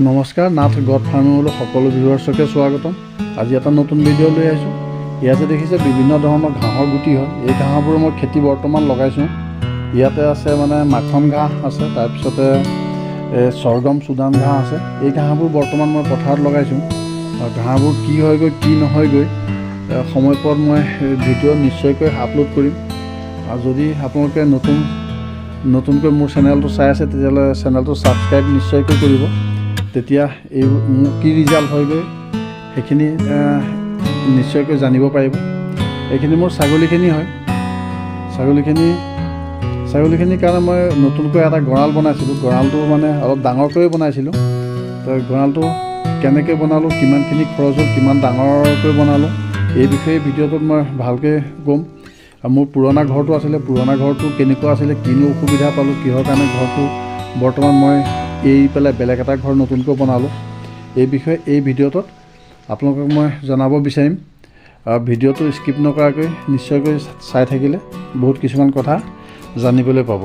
নমস্কাৰ, নাথ গড ফাৰ্মিঙলৈ সকলো ভিউৱাৰ্ছকে স্বাগতম। আজি এটা নতুন ভিডিঅ' লৈ আহিছোঁ। ইয়াতে দেখিছে বিভিন্ন ধৰণৰ ঘাঁহৰ গুটি হয়। এই ঘাঁহবোৰ মই খেতি বৰ্তমান লগাইছোঁ। ইয়াতে আছে মানে মাখন ঘাঁহ আছে, তাৰপিছতে চৰগম চুদান ঘাঁহ আছে। এই ঘাঁহবোৰ বৰ্তমান মই পথাৰত লগাইছোঁ আৰু ঘাঁহবোৰ কি হয়গৈ কি নহয়গৈ সময় পোৱাত মই ভিডিঅ' নিশ্চয়কৈ আপলোড কৰিম। আৰু যদি আপোনালোকে নতুনকৈ মোৰ চেনেলটো চাই আছে, তেতিয়াহ'লে চেনেলটো ছাবস্ক্ৰাইব নিশ্চয়কৈ কৰিব। তেতিয়া এই মোৰ কি ৰিজাল্ট হয়গৈ সেইখিনি নিশ্চয়কৈ জানিব পাৰিব। এইখিনি মোৰ ছাগলীখিনি হয়। ছাগলীখিনিৰ কাৰণে মই নতুনকৈ এটা গঁৰাল বনাইছিলোঁ। গঁৰালটো মানে অলপ ডাঙৰকৈয়ে বনাইছিলোঁ। তো গঁৰালটো কেনেকৈ বনালোঁ, কিমানখিনি খৰচ হ'ল, কিমান ডাঙৰকৈ বনালোঁ, এই বিষয়ে ভিডিঅ'টোত মই ভালকৈ ক'ম। আৰু মোৰ পুৰণা ঘৰটো আছিলে, পুৰণা ঘৰটো কেনেকুৱা আছিলে, কিনো অসুবিধা পালোঁ, কিহৰ কাৰণে ঘৰটো বৰ্তমান মই এৰি পেলাই বেলেগ এটা ঘৰ নতুনকৈ বনালোঁ, এই বিষয়ে এই ভিডিঅ'টোত আপোনালোকক মই জনাব বিচাৰিম। আৰু ভিডিঅ'টো স্কিপ নকৰাকৈ নিশ্চয়কৈ চাই থাকিলে বহুত কিছুমান কথা জানিবলৈ পাব।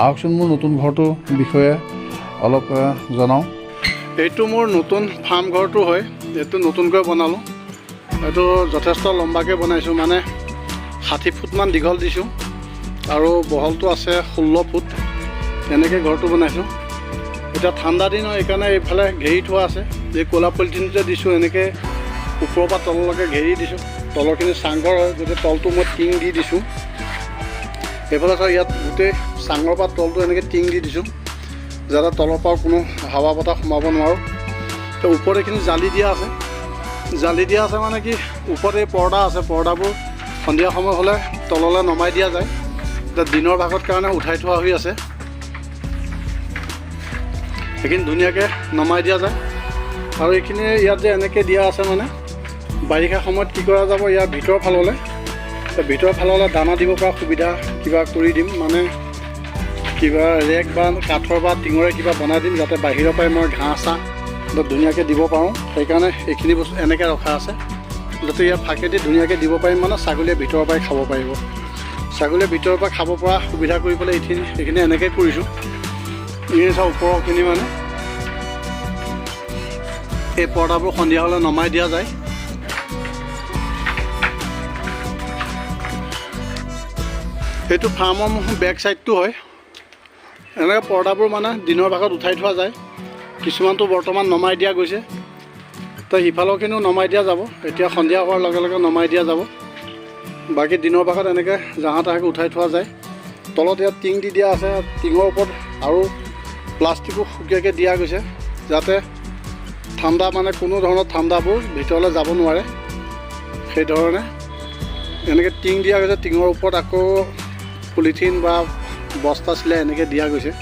আহকচোন, মোৰ নতুন ঘৰটোৰ বিষয়ে অলপ জনাওঁ। এইটো মোৰ নতুন ফাৰ্ম ঘৰটো হয়। এইটো নতুনকৈ বনালোঁ। এইটো যথেষ্ট লম্বাকৈ বনাইছোঁ, মানে 60 ফুটমান দীঘল দিছোঁ আৰু বহলটো আছে 16 ফুট। তেনেকৈ ঘৰটো বনাইছোঁ। এতিয়া ঠাণ্ডা দিন হয়, সেইকাৰণে এইফালে ঘেৰি থোৱা আছে। এই ক'লা পলিথিনটো দিছোঁ, এনেকৈ ওপৰৰ পৰা তললৈকে ঘেৰি দিছোঁ। তলৰখিনি চাংঘৰ হয়, গতিকে তলটো মই টিং দি দিছোঁ। এইফালে চাওক, ইয়াত গোটেই চাঙৰ পৰা তলটো এনেকৈ টিং দি দিছোঁ, যাতে তলৰ পৰা কোনো হাৱা বতাহ সোমাব নোৱাৰোঁ। তো ওপৰত এইখিনি জালি দিয়া আছে। জালি দিয়া আছে মানে কি, ওপৰত এই পৰ্দা আছে। পৰ্দাবোৰ সন্ধিয়া সময় হ'লে তললৈ নমাই দিয়া যায়। এতিয়া দিনৰ ভাগত কাৰণে উঠাই থোৱা হৈ আছে। সেইখিনি ধুনীয়াকৈ নমাই দিয়া যায়। আৰু এইখিনি ইয়াত যে এনেকৈ দিয়া আছে, মানে বাৰিষা সময়ত কি কৰা যাব, ইয়াৰ ভিতৰৰ ফাললৈ, ভিতৰৰ ফাললৈ দানা দিব পৰা সুবিধা কিবা কৰি দিম। মানে কিবা ৰেক বা কাঠৰ বা টিঙৰে কিবা বনাই দিম, যাতে বাহিৰৰ পৰাই মই ঘাঁহ চাহ ধুনীয়াকৈ দিব পাৰোঁ। সেইকাৰণে এইখিনি বস্তু এনেকৈ ৰখা আছে, যাতে ইয়াৰ ফাঁকেদি ধুনীয়াকৈ দিব পাৰিম। মানে ছাগলীয়ে ভিতৰৰ পৰাই খাব পাৰিব। ছাগলীয়ে ভিতৰৰ পৰা খাব পৰা সুবিধা কৰি পেলাই এইখিনি এনেকৈ কৰিছোঁ। এইখিনি চাওক, ওপৰৰখিনি মানে এই পৰ্দাবোৰ সন্ধিয়া হ'লে নমাই দিয়া যায়। সেইটো ফাৰ্মৰ বেক চাইডটো হয়। এনেকৈ পৰ্দাবোৰ মানে দিনৰ ভাগত উঠাই থোৱা যায়। কিছুমানটো বৰ্তমান নমাই দিয়া গৈছে, তো সিফালৰখিনিও নমাই দিয়া যাব। এতিয়া সন্ধিয়া হোৱাৰ লগে লগে নমাই দিয়া যাব। বাকী দিনৰ ভাগত এনেকৈ জাহা তাহাকৈ উঠাই থোৱা যায়। তলত ইয়াত টিং দি দিয়া আছে। টিঙৰ ওপৰত আৰু প্লাষ্টিকো সুকীয়াকৈ দিয়া গৈছে, যাতে ঠাণ্ডা মানে কোনো ধৰণৰ ঠাণ্ডাবোৰ ভিতৰলৈ যাব নোৱাৰে। সেইধৰণে এনেকৈ টিং দিয়া গৈছে। টিঙৰ ওপৰত আকৌ পলিথিন বা বস্তা চিলাই এনেকৈ দিয়া গৈছে।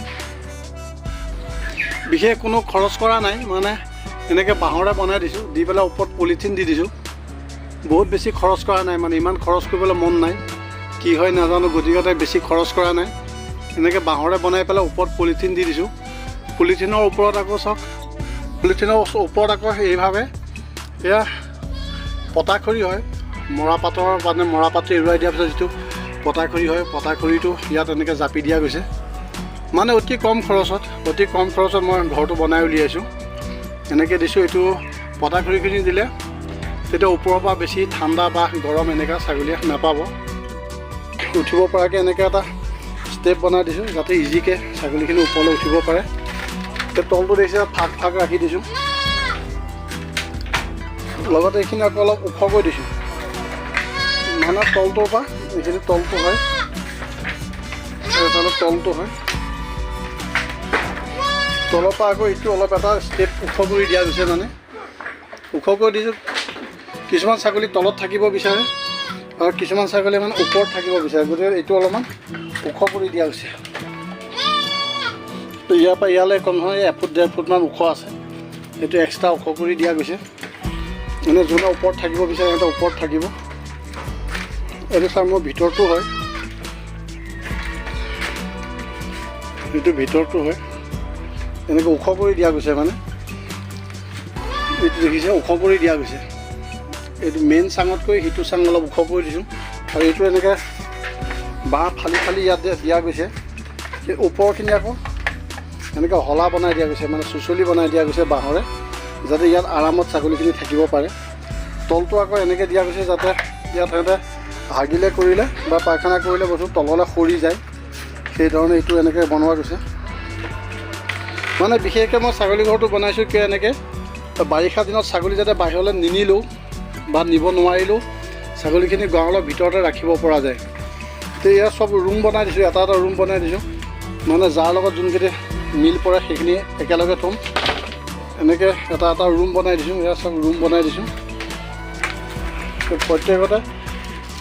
বিশেষ কোনো খৰচ কৰা নাই, মানে এনেকৈ বাঁহৰে বনাই দিছোঁ, দি পেলাই ওপৰত পলিথিন দি দিছোঁ। বহুত বেছি খৰচ কৰা নাই, মানে ইমান খৰচ কৰিবলৈ মন নাই, কি হয় নাজানো, গতিকে বেছি খৰচ কৰা নাই। এনেকৈ বাঁহৰে বনাই পেলাই ওপৰত পলিথিন দি দিছোঁ। পলিথিনৰ ওপৰত আকৌ চাওক, পলিথিনৰ ওপৰত আকৌ এইভাৱে এয়া পতাখৰি হয়। মৰাপাটৰ, মানে মৰাপাটটো এৰুৱাই দিয়াৰ পিছত যিটো পতাখৰি হয়, পতাখৰিটো ইয়াত এনেকৈ জাপি দিয়া গৈছে। মানে অতি কম খৰচত মই ঘৰটো বনাই উলিয়াইছোঁ। এনেকৈ দিছোঁ। এইটো পতাখৰিখিনি দিলে তেতিয়া ওপৰৰ পৰা বেছি ঠাণ্ডা বা গৰম এনেকুৱা ছাগলীয়ে নাপাব। উঠিব পৰাকৈ এনেকৈ এটা ষ্টেপ বনাই দিছোঁ, যাতে ইজিকৈ ছাগলীখিনি ওপৰলৈ উঠিব পাৰে। এতিয়া তলটো দেখিছে, ফাক ফাক ৰাখি দিছোঁ। লগতে এইখিনি আকৌ অলপ ওখকৈ দিছোঁ, মানে তলটোৰ পৰা এইখিনি তলটো হয়, এইফালে তলটো হয়। তলৰ পৰা আকৌ এইটো অলপ এটা ষ্টেপ ওখ কৰি দিয়া গৈছে। মানে ওখ কৰি দিছোঁ, কিছুমান ছাগলী তলত থাকিব বিচাৰে আৰু কিছুমান ছাগলী মানে ওপৰত থাকিব বিচাৰে, গতিকে এইটো অলপমান ওখ কৰি দিয়া গৈছে। তো ইয়াৰ পৰা ইয়ালৈ কম নহয়, এফুট ডেৰ ফুটমান ওখ আছে। এইটো এক্সট্ৰা ওখ কৰি দিয়া গৈছে। মানে যোনে ওপৰত থাকিব বিচাৰে, সিহঁতে ওপৰত থাকিব। এইটো চাওক, মোৰ ভিতৰটো হয়। এইটো ভিতৰটো হয়। এনেকৈ ওখ কৰি দিয়া গৈছে। মানে এইটো দেখিছে, ওখ কৰি দিয়া গৈছে। এইটো মেইন চাঙতকৈ সিটো চাং অলপ ওখ কৰি দিছোঁ। আৰু এইটো এনেকৈ বাঁহ ফালি ফালি ইয়াত দিয়া গৈছে। এই ওপৰখিনি আকৌ এনেকৈ হলা বনাই দিয়া গৈছে, মানে চুচলি বনাই দিয়া গৈছে বাঁহৰে, যাতে ইয়াত আৰামত ছাগলীখিনি থাকিব পাৰে। তলটো আকৌ এনেকৈ দিয়া গৈছে যাতে ইয়াত সিহঁতে হাগিলে কৰিলে বা পায়খানা কৰিলে বস্তু তললৈ সৰি যায়, সেইধৰণে এইটো এনেকৈ বনোৱা গৈছে। মানে বিশেষকৈ মই ছাগলী ঘৰটো বনাইছোঁ কিয় এনেকৈ, বাৰিষা দিনত ছাগলী যাতে বাহিৰলৈ নিনিলেও বা নিব নোৱাৰিলেও ছাগলীখিনি গঁৰালৰ ভিতৰতে ৰাখিব পৰা যায়। এতিয়া ইয়াত চব ৰুম বনাই দিছোঁ, এটা এটা ৰুম বনাই দিছোঁ, মানে যাৰ লগত যোনকেইটা মিল পৰে সেইখিনি একেলগে থ'ম। এনেকৈ এটা এটা ৰুম বনাই দিছোঁ, ইয়াত চব ৰুম বনাই দিছোঁ প্ৰত্যেকতে।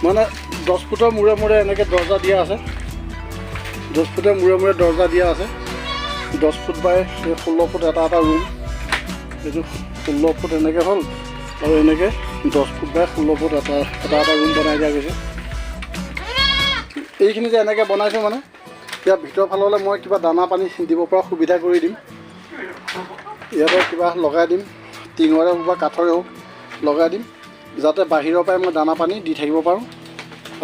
মানে 10 ফুটৰ মূৰে মূৰে এনেকৈ দৰ্জা দিয়া আছে, 10 ফুটৰ মূৰে মূৰে দৰ্জা দিয়া আছে। 10 ফুট বাই 16 ফুট এটা এটা ৰুম। এইটো 16 ফুট এনেকৈ হ'ল আৰু এনেকৈ 10 ফুট বাই 16 ফুট এটা এটা এটা ৰুম বনাই দিয়া গৈছে। এইখিনি যে এনেকৈ বনাইছোঁ, মানে ইয়াৰ ভিতৰৰ ফাললৈ মই কিবা দানা পানী দিব পৰা সুবিধা কৰি দিম। ইয়াতে কিবা লগাই দিম, টিঙৰে হওক বা কাঠৰে হওক লগাই দিম, যাতে বাহিৰৰ পৰাই মই দানা পানী দি থাকিব পাৰোঁ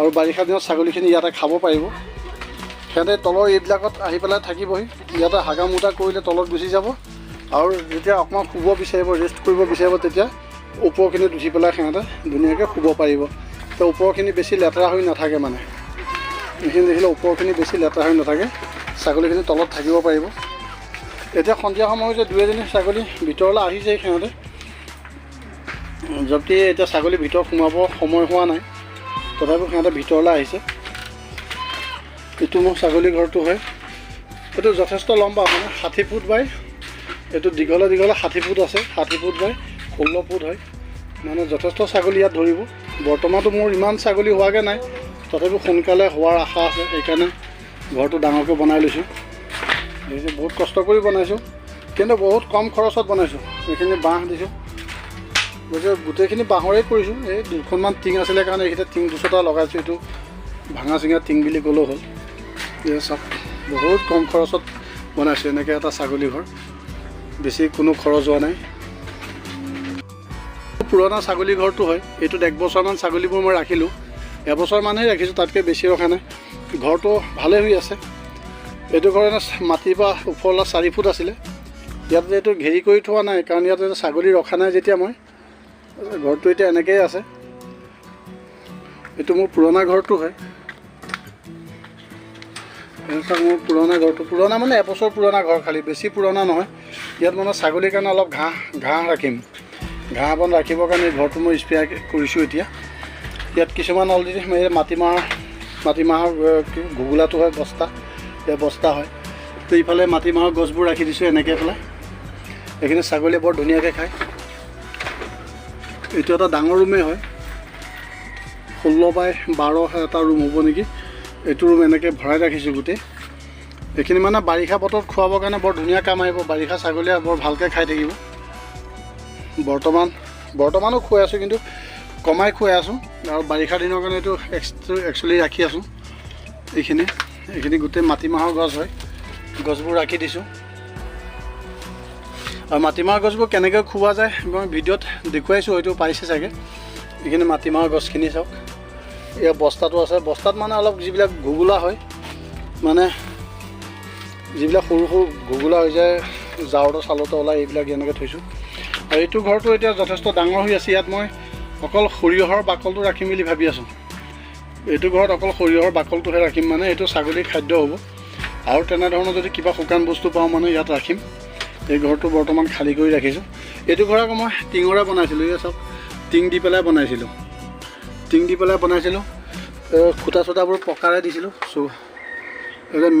আৰু বাৰিষা দিনত ছাগলীখিনি ইয়াতে খাব পাৰিব। সিহঁতে তলৰ এইবিলাকত আহি পেলাই থাকিবহি, ইয়াতে হাগা মোটা কৰিলে তলত গুচি যাব আৰু যেতিয়া অকণমান শুব বিচাৰিব, ৰেষ্ট কৰিব বিচাৰিব, তেতিয়া ওপৰখিনিত উঠি পেলাই সিহঁতে ধুনীয়াকৈ শুব পাৰিব। তো ওপৰখিনি বেছি লেতেৰা হৈ নাথাকে, মানে এইখিনি দেখিলে ওপৰখিনি বেছি লেতেৰা হৈ নাথাকে, ছাগলীখিনি তলত থাকিব পাৰিব। এতিয়া সন্ধিয়া সময় হৈছে, দুই এজনী ছাগলী ভিতৰলৈ আহিছে সিহঁতে। যদি এতিয়া ছাগলী ভিতৰত সোমাব সময় হোৱা নাই, তথাপিও সিহঁতে ভিতৰলৈ আহিছে। এইটো মোৰ ছাগলী ঘৰটো হয়। এইটো যথেষ্ট লম্বা, মানে 60 ফুট বাই, এইটো দীঘলে দীঘলে 60 ফুট আছে, 60 ফুট বাই 16 ফুট হয়। মানে যথেষ্ট ছাগলী ইয়াত ধৰিব। বৰ্তমানতো মোৰ ইমান ছাগলী হোৱাগৈ নাই, তথাপিও সোনকালে হোৱাৰ আশা আছে, সেইকাৰণে ঘৰটো ডাঙৰকৈ বনাই লৈছোঁ। দেখিছে, বহুত কষ্ট কৰি বনাইছোঁ, কিন্তু বহুত কম খৰচত বনাইছোঁ। এইখিনি বাঁহ দিছোঁ, গতিকে গোটেইখিনি বাঁহৰে কৰিছোঁ। এই দুখনমান টিং আছিলে কাৰণে এইকেইটা টিং দুচটা লগাইছোঁ। এইটো ভাঙা চিঙা টিং বুলি ক'লেও হ'ল। এই চাওক, বহুত কম খৰচত বনাইছোঁ এনেকৈ এটা ছাগলী ঘৰ, বেছি কোনো খৰচ হোৱা নাই। পুৰণা ছাগলী ঘৰটো হয়। এইটোত এক বছৰমান ছাগলীবোৰ মই ৰাখিলোঁ, এবছৰমানহে ৰাখিছোঁ, তাতকৈ বেছি ৰখা নাই। ঘৰটো ভালেই হৈ আছে। এইটো ঘৰ এনে মাটিৰ পৰা ওপৰলৈ 4 ফুট আছিলে। ইয়াত এইটো ঘেৰি কৰি থোৱা নাই, কাৰণ ইয়াত ছাগলী ৰখা নাই যেতিয়া মই। ঘৰটো এতিয়া এনেকৈয়ে আছে। এইটো মোৰ পুৰণা ঘৰটো হয়। এই চাওক, মোৰ পুৰণা ঘৰটো, পুৰণা মানে এবছৰ পুৰণা ঘৰ, খালি বেছি পুৰণা নহয়। ইয়াত মানে ছাগলীৰ কাৰণে অলপ ঘাঁহ ৰাখিম। ঘাঁহ বন ৰাখিবৰ কাৰণে এই ঘৰটো মই স্পেয়াৰ কৰিছোঁ। এতিয়া ইয়াত কিছুমান অলৰেডি এই মাটিমাহৰ কি ঘুগুলাটো হয়, বস্তা, এই বস্তা হয়। তো ইফালে মাটিমাহৰ গছবোৰ ৰাখি দিছোঁ এনেকৈ পেলাই। এইখিনি ছাগলীয়ে বৰ ধুনীয়াকৈ খায়। এইটো এটা ডাঙৰ ৰুমেই হয়, 16 বাই 12 এটা ৰুম হ'ব নেকি। এইটো ৰুম এনেকৈ ভৰাই ৰাখিছোঁ গোটেই। এইখিনি মানে বাৰিষা বতৰত খুৱাবৰ কাৰণে বৰ ধুনীয়া কাম আহিব। বাৰিষা ছাগলীয়ে বৰ ভালকৈ খাই থাকিব। বৰ্তমানো খুৱাই আছোঁ, কিন্তু কমাই খুৱাই আছোঁ আৰু বাৰিষা দিনৰ কাৰণে এইটো একচুৱেলি ৰাখি আছোঁ। এইখিনি গোটেই মাটিমাহৰ গছ হয়, গছবোৰ ৰাখি দিছোঁ। আৰু মাটিমাহৰ গছবোৰ কেনেকৈ খুওৱা যায় মই ভিডিঅ'ত দেখুৱাইছোঁ, হয়তো পাইছে চাগে। এইখিনি মাটিমাহৰ গছখিনি চাওক। এই বস্তাটো আছে, বস্তাত মানে অলপ যিবিলাক ঘুগুলা হয়, মানে যিবিলাক সৰু সৰু ঘুগুলা হৈ যায়, জাৰতে চালতে ওলায়, এইবিলাক এনেকৈ থৈছোঁ। আৰু এইটো ঘৰটো এতিয়া যথেষ্ট ডাঙৰ হৈ আছে। ইয়াত মই অকল সৰিয়হৰ বাকলটো ৰাখিম বুলি ভাবি আছোঁ। এইটো ঘৰত অকল সৰিয়হৰ বাকলটোহে ৰাখিম, মানে এইটো ছাগলীৰ খাদ্য হ'ব। আৰু তেনেধৰণৰ যদি কিবা শুকান বস্তু পাওঁ, মানে ইয়াত ৰাখিম। এই ঘৰটো বৰ্তমান খালী কৰি ৰাখিছোঁ। এইটো ঘৰ আকৌ মই টিঙৰে বনাইছিলোঁ। এই চব টিং দি পেলাই বনাইছিলোঁ, টিং দি পেলাই বনাইছিলোঁ। খুঁটা চুটাবোৰ পকাৰে দিছিলোঁ। চ'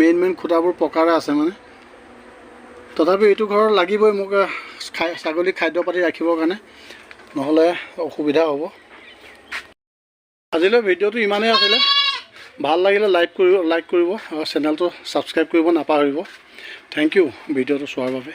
মেইন মেইন খুঁটাবোৰ পকাৰে আছে মানে। তথাপিও এইটো ঘৰ লাগিবই মোক খাই ছাগলীক খাদ্য পাতি ৰাখিবৰ কাৰণে, নহ'লে অসুবিধা হ'ব। আজিলৈ ভিডিঅ'টো ইমানেই আছিলে। ভাল লাগিলে লাইক কৰিব আৰু চেনেলটো ছাবস্ক্ৰাইব কৰিব নাপাহৰিব। Thank U ভিডিঅ'টো চোৱাৰ বাবে।